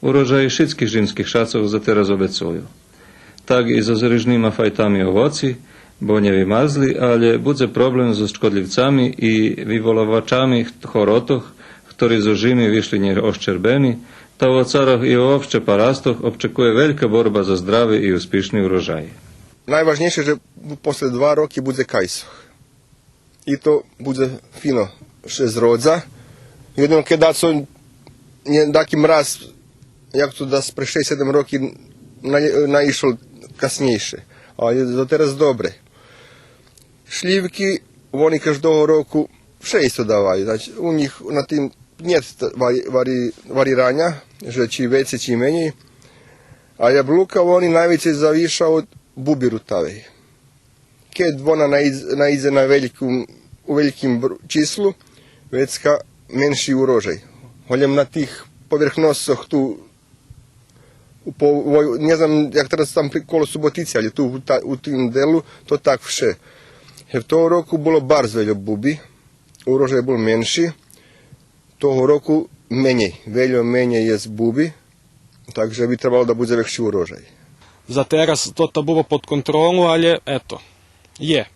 Урожаї шицких жимских шацох за тераз обецую. Так и зоз рижнима файтами овоци, бо нє вимарзли, але будзе проблем зоз чкодлївцами и виволавачами х-, хоротох, хтори зоз жими вишли нєощербени, та овоцарох и вообще парастох обчекує велька борба за здрави и успишни урожаї. Найважнєйше же после два роки будзе кайсох. И то будзе фино ше зродза. Єдино кед дацо нє, даки мраз, як то дас пре шейсц-седем роки на-, наишол каснєйше. А є за тераз добре. Шлївки, вони каждого року вше исто даваю. Значи, у нїх на тим нєт вари-, вари-, варираня, же чи вецей, чи менєй. А яблука, вони найвецей завиша од буби рутавей. Кед вона наидз-, наидзе на велїку, у велїким бр-, числу, вецка менши урожай. Голєм на тих поверхносцох ту, у по-, вой-, нє знам як тераз там при, коло Суботици, але ту у та-, у тим делу то так вше. Гевтого року було барз вельо буби, урожай бул менши, того року менєй, вельо менєй єст буби. Так же би требало да будзе векши урожай. За тераз то, то було под контролу, але ето, є.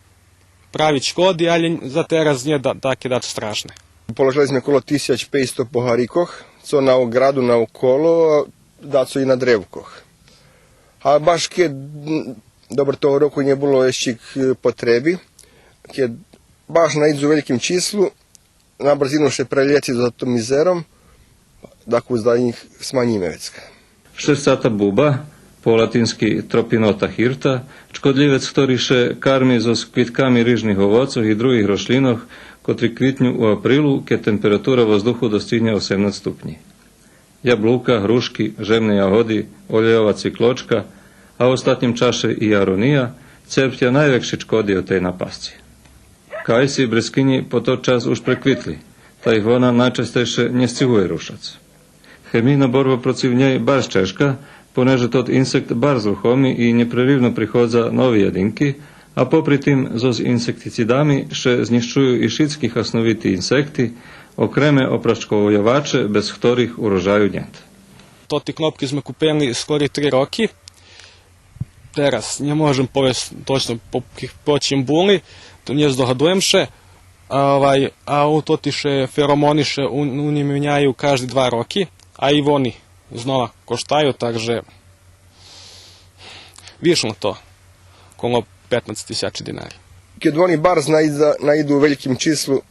Прави чкоди, але за тераз нє да, таке дацо страшне. Положели зме коло тисяч пейсто погарикох, цо на ограду наоколо, дацо и на древкох. А баш кед, м, добре, того року нє було ище, е, потреби, кед баш наидзу у велїким числу, на брзину ше прелєци за тим мизером, дакус да их сманїме вецка. Шерсцата буба, по латински Tropinota hirta, чкодлївец хтори ше карми зоз квитками рижних овоцох и других рошлїнох, котри квитню у априлу, кед температура воздуху достигнє осемнац ступнї. Яблука, грушки, жемне ягоди, олєйова циклочка, а у остатнїм чаше и арония, церпя найвекши чкоди од тей напасци. Кайси и брескинї по тот час уж преквитли, та их вона найчастейше нє сцигує рушац. Хемийна борба процив нєй барз чежка, понеже тот инсект барз рухоми и нєпреривно приходза нови ядинки, а попри тим зоз инсектицидами ше знїщую и шицки хасновити инсекти, окреме опрачковйоваче, без хторих урожаю нєт. Тоти кнопки зме купени скори три роки. Тераз нє можем повесц точно по, по чим були, то нє здогадуєм ше. А, овай, а у тоти ше феромони ше у, у нїм меняю кажди два роки, а и вони знова коштаю, так же вишло то коло петнац тисячи динари. Кед вони барз наидза-, наиду у велїким числу,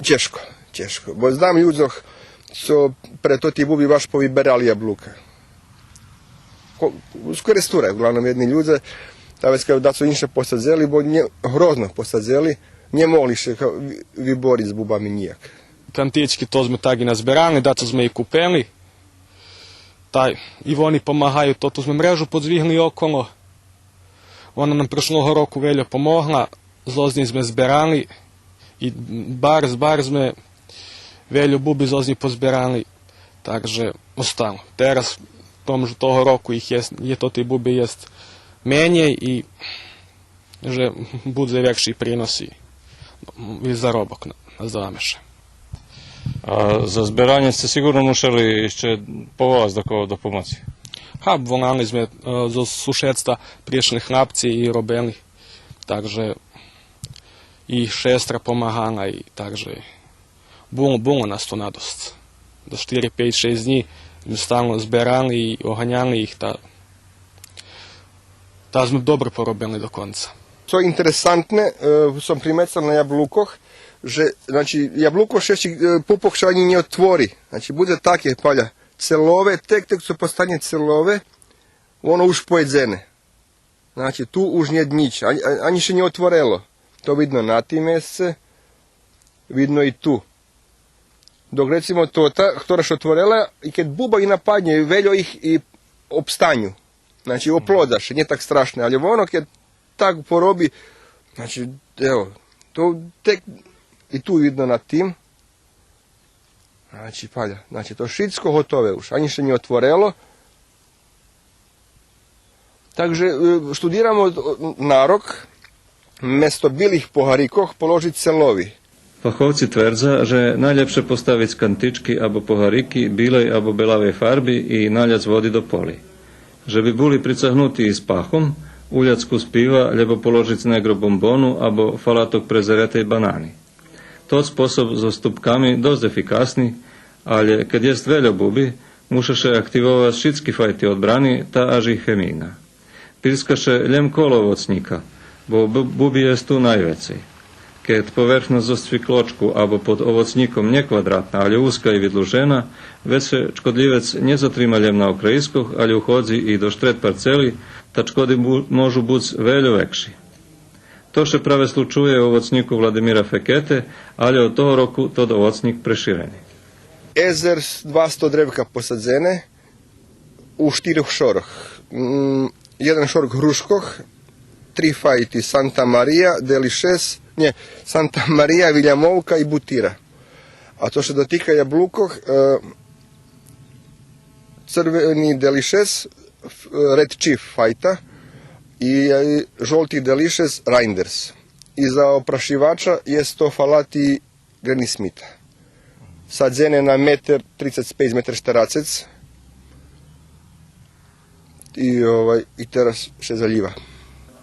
чежко, чежко. Бо знам людзох цо пре тоти буби баш повиберали яблука. Ко-, з Керестура, углавном єдни людзе, та вецка дацо инше посадзели, бо нє, грозно посадзели, нє могли ше ка-, ви-, вибориц з бубами нїяк. Кантички то зме так и назберали, дацо зме и купели. Та и вони помагаю, то, ту зме мрежу подзвигли около. Вона нам прешлого року вельо помогла, зоз нєй зме зберали и барз, барз зме вельо буби зоз нєй позберали, так же остало. Тераз, тому же того року их єст, є тоти буби єст менєй и же будзе векши принос и, и заробок, на-, наздаваме ше. А за зберанє сце сиґурно мушели ище поволац дакого до помоци? Га, волали зме, е, зоз сушедства пришли хлапци и робели. Так же и шестра помагала, и так же було, було нас ту надосц. До штири, пейц, шейсц днї зме стално зберали и оганяли их, та Та зме добре поробени до конца. Цо интересантне, е, сом примецел на яблукох, же, значи, яблуко ше, е, пупок ше анї нє отвори. Значи, будзе таке, паля, целове, тек, тек цо постанє целове, воно уж поєдзене. Значи, ту уж нєт нїч, анї, анї ше нє отворело. То видно на тим месце, видно и ту. Док, рецимо, тота, хтора ше отворела, и кед буба и нападнє, вельо их и обстаню. Значи, оплодза ше, нє так страшне, але воно кед так пороби, значи, ево, то тек и ту видно на тим. Значи, паля, значи, то шицко готове уж, анї ше нє отворело. Так же, е, штудирамо, о, нарок, место билих погарикох положиц целови. Фаховци твердза же найлєпше поставиц кантички або погарики билей або белавей фарби и наляц води до поли. Же би були прицагнути и з пахом, уляц кус пива, лєбо положиц негро бомбону або фалаток презеретей банани. Тот способ зоз тупками досц ефикасни, алє кед єст вельо буби, муша ше активовац шицки файти одбрани, та аж и хемийна. Пирска ше лєм коло овоцнїка, бо бу-, буби єст ту найвецей. Кед поверхносц зоз цвиклочку або под овоцнїком нє квадратна, алє узка и видлужена, вец ше чкодлївец нє затрима лєм на окрейскох, алє уходзи и до штред парцели, та чкоди бу-, можу буц вельо векши. То ше праве случує у овоцнїку Владимира Фекете, алє од того року тот овоцнїк преширени. Езер двасто древка посадзене у штирох шорох. М, єден шорк грушкох, три файти Санта Мария, Делишес, нє, Санта Мария, Вилямовка и Бутира. А цо ше дотика яблукох, е, црвени Делишес, ф-, Ред Чиф файта и, е, жолти Делишес Райндерс. И за опрашивача єст то фалати Грени Смита. Садзене на метер трицец пейц, метер штерацец. И, овай, и тераз ше залїва.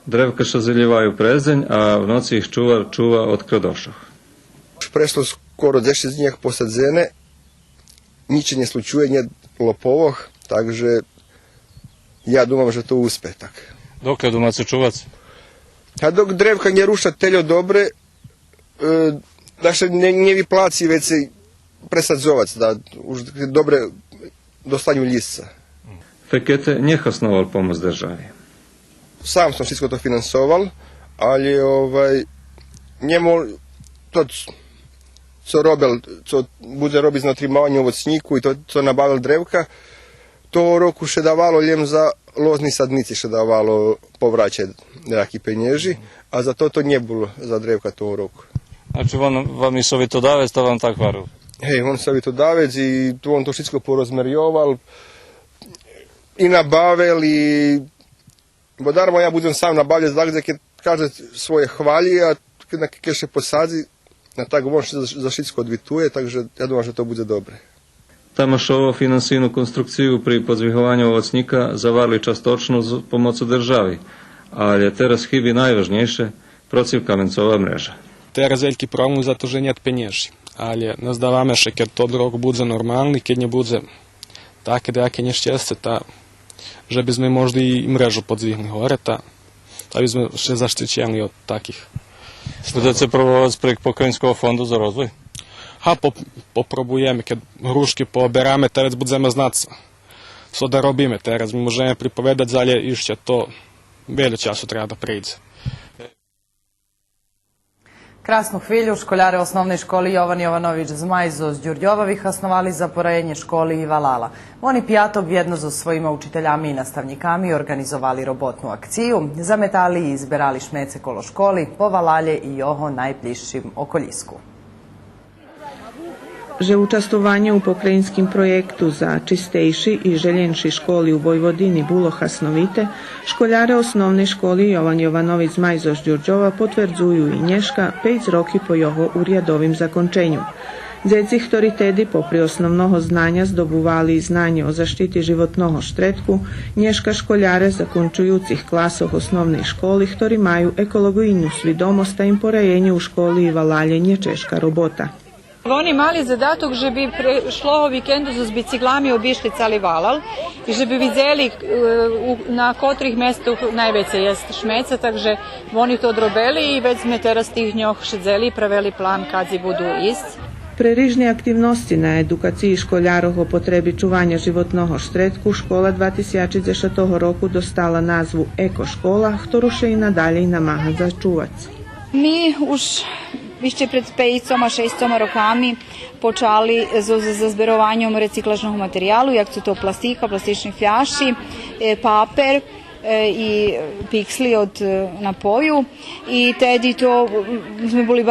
Древка ше залїваю през дзень, а в ноци их чувар чува од крадошох. Уж прешло скоро дзешец днї як посадзене, нїч ше нє случує, нєт лоповох, так же я думам же то успе так. Доклє думаце чувац? А док древка нє руша тельо добре, е, да ше нє, нє виплаци вецей пресадзовац, да уж добре достаню лїсца. Фекете нє хасновал помоц держави. Сам сом шицко то финансовал, алє, овай, нє мо-, то ц-, цо робел, цо будзе робиц на отримаваню овоцнїку и то, цо набавел древка, того року ше давало лєм за лозни саднїци, ше давало повраче даяки пенєжи, а за тото нє було за древка того року. Значи, вон вам и совитодавец, та вам так гварел? Гей, вон совитодавец и ту вон то шицко порозмерйовал и набавел и Бо дармо я будзем сам набавлєц, так же кед кажде своє хвалї, а кед, кед ше посадзи, а так вон ше за, за шицко одвитує, так же я думам же то будзе добре. Тамашово финансийну конструкцию при подзвигованю овоцнїка заварли часточно з помоцу держави, алє тераз хиби найважнєйше, процивкаменцова мрежа. Тераз вельки проблем за то же нєт пенєжи, алє наздаваме ше кед тот рок будзе нормални, кед нє будзе таке даяке нєщесце, та же би зме можда и мрежу подзвигли горе, та, та би зме ше заштицели од таких. Будзеце пробовац прейґ Покраїнского фонду за розвой? Га, поп-, попробуєме, кед грушки пообераме, та вец будземе знац цо да робиме. Тераз ми можеме приповедац, алє ище то вельо часу треба да прейдзе. Красну хвилю школяре Основней школи Йован Йованович Змай зоз Дюрдьова вихасновали за пораєнє школи и валала. Вони пияток вєдно зоз своїма учителями и наставнїками орґанизовали роботну акцию, заметали и зберали шмеце коло школи, по валалє и його найблїзшим околїску. Же участвованє у покраїнским проєкту за чистейши и желєнши школи у Войводини було хасновите, школяре Основней школи Йован Йованович Змай зоз Дюрдьова потвердзую и нєшка, пейц роки по його урядовим законченю. Дзеци хтори теди попри основного знаня здобували и знанє о защити животного штредку, нєшка школяре закончуюцих класох основней школи хтори маю еколоґийну свидомосц та им пораєнє у школи и валалє нє чежка робота. Вони мали задаток же би прешлого викенду з бициклами обишли цали валал и же би видзели, е, у, на котрих местох найвецей єст шмеца, так же вони то одробели и вец зме тераз тих дньох шедзели и правели план кадзи буду исц. Пре рижни активносци на едукациї школярох о потреби чуваня животного штредку, школа два тисячи дзешатого року достала назву Еко школа, хтору ше и надалєй намага зачувац. Ми уж ище пред пейцома, шейсцома роками почали з, з, з зберованьом рециклажного материялу, як цу то пластика, пластични фляши, е, папер, е, и пиксли од, е, напою. И теди то, м, зме були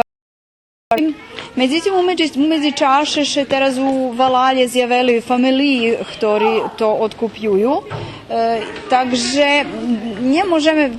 Медзитим, у медзи-, у медзичаше ше тераз у валалє зявели фамелиї хтори то одкупюю. Е, так же нє можеме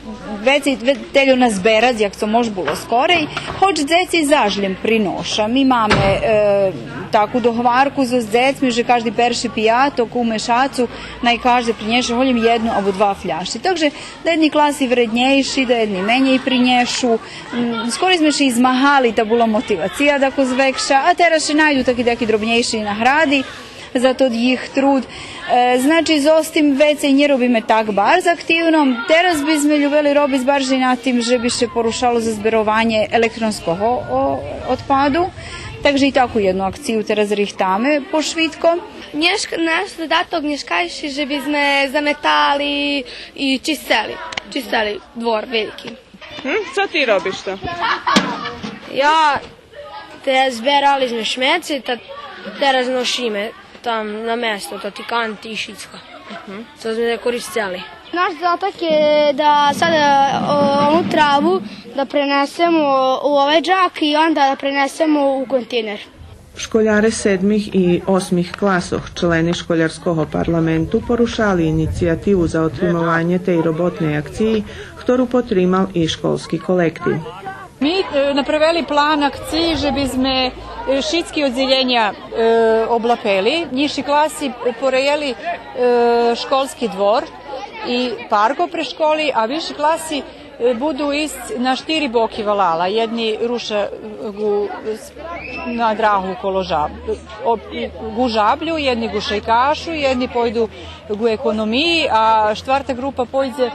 вецей, ве-, тельо назберац, як то мож було скорей, гоч дзеци заш лєм приноша. Ми маме, е, таку догварку зоз дзецми же кажди перши пияток у мешацу най кажде принєше голєм єдну або два фляши. Так же даєдни класи вреднєйши, даєдни менєй принєшу. М, скорей зме ше и змагали, та була мотивация дакус векша, а тераз ше найду таки, таки дробнєйши награди за тот їх труд. Е, значи, зоз тим вецей нє робиме так барз активно. Тераз би зме любели робиц баржей над тим же би ше порушало за зберованє електронского, о, одпаду. Так же и таку єдну акцию тераз рихтаме пошвидко. Нєшк-, наш задаток нєшкайши же би зме заметали и чисцели, чисцели двор велики. М? Цо ти робиш то? Я, те, зберали зме шмеце, та тераз ношиме там на место, тоти канти и шицко. Цо зме користели. Наш задаток је да сада, о, ону траву да пренесемо у овај џак и онда да пренесемо у контейнер. Школяре седмих и осмих класох, члени школярского парламенту, порушали инициятиву за отримованє тей роботней акциї, хтору потримал и школски колектив. Ми, е, направели план акциї же би зме, е, шицки оддзелєня, е, облапели, нїзши класи пореєли, е, школски двор и парк опре школи, а висши класи Е, буду исц на штири боки валала. Єдни руша, е, ґу, с-, на драгу коло Жаб-, об-, ґу Жаблю, єдни ґу Шайкашу, єдни пойду ґу Економиї, а штварта ґрупа пойдзе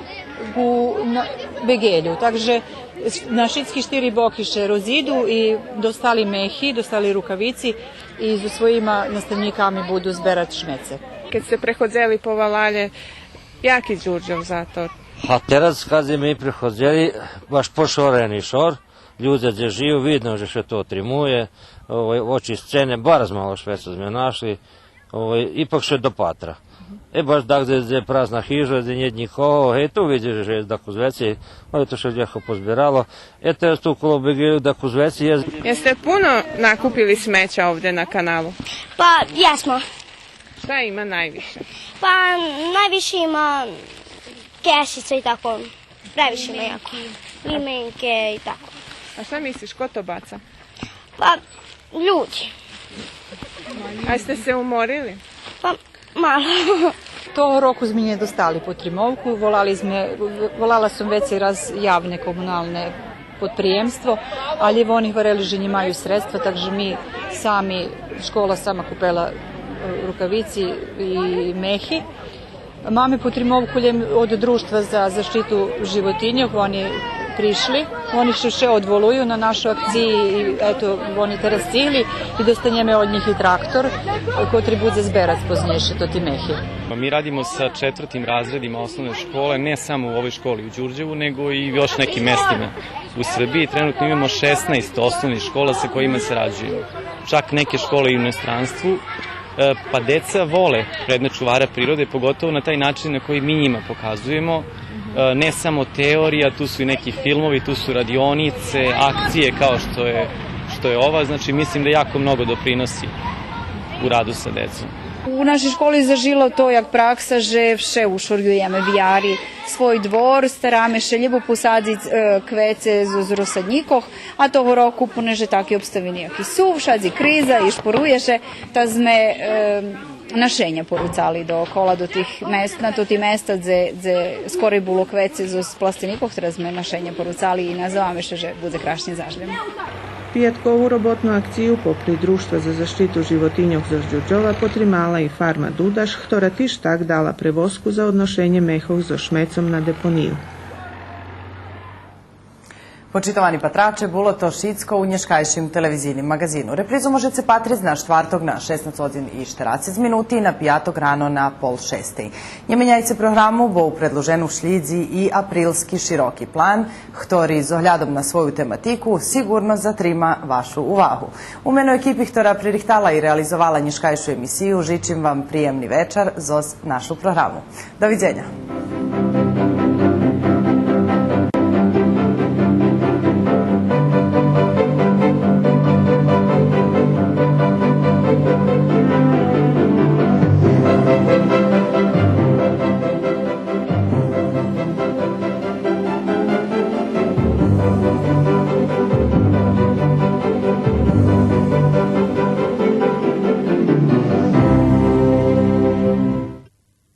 ґу на-, Беґелю. Так же с-, на шицки штири боки ше розиду и достали мехи, достали рукавици и зоз своїма наставнїками буду зберац шмеце. Кед сце преходзели по валалє, Яки Дюрдьов за то? А тераз, кед зме приходзели, баш пошорени шор, людзе дзе жию, видно же ше то отримує, овай, очисцене, барз мало шмеца зме нашли, овай, ипак ше допатра. Е, баш так, дзе, дзе празна хижа, дзе нєт нїкого, гей, ту видзиш же дакус вецей, овай, то ше лєгко позберало. Е, тераз ту коло Беґелю дакус вецей єст. Єсце пуно накупили смећа овде на каналу? Па, єсмо. Шта има найвише? Па, найвише има кесица и тако. Превише има јако. Лименке и тако. А шта мислиш, ко то баца? Па, людзи. А сте се уморили? Па, мало. Того року зме нє достали потримовку, волали зме, волала сом вецей раз явне комуналне подприємство, алє вони гварели же нємаю средства, так же ми сами, школа сама купела, е, рукавици и мехи. Маме потримовку лєм од Дружтва за защиту животиньох, вони пришли. Вони ше вше одволую на нашу акциї и, ето, вони тераз стигли и достанєме од нїх и трактор, котри будзе зберац познєйше тоти мехи. Ми радимо са четвртим разредима основне школе, не само у овој школи у Ђурђеву, него и још неким местима у Србији. Тренутно имамо шеснаест основних школа са којима сарађујемо. Чак неке школе и у иностранству. Е, па деца воле предмет чувара природе, поготово на тај начин на који ми њима показујемо. Е, не само теорија, ту су и неки филмови, ту су радионице, акције као што је, што је ова. Значи, мислим да јако много доприноси у раду са децом. У нашей школи зажило то як пракса же вше ушорюєме вияри свой двор, стараме ше лєбо посадзиц, е, квеце з, з розсаднїкох, а того року, понеже таки обставини яки су, вшадзи криза и шпорує ше, та зме, е, нашеня поруцали доокола до тих мест, на тоти места дзе, дзе скорей було квеце з, з пластенїкох, тераз зме нашеня поруцали и назаваме ше же будзе крашнє заш лєм. Пияткову роботну акцию попри Дружтва за защиту животиньох зоз Дюрдьова потримала и фарма Дудаш, хтора тиж так дала превозку за одношенє мехох зоз шмецом на депонию. Почитовани патраче, було то шицко у нєшкайшим телевизийним маґазину. Репризу можеце патриц на штварток на шеснац годзин и штерацец минути и на пияток рано на пол шестей. Нє меняйце програму, бо у предлужену шлїдзи и априлски широки план, хтори з оглядом на свою тематику сиґурно затрима вашу увагу. У мено екипи хтора пририхтала и реализовала нєшкайшу емисию, жичим вам приємни вечар зоз нашу програму. Довидзеня.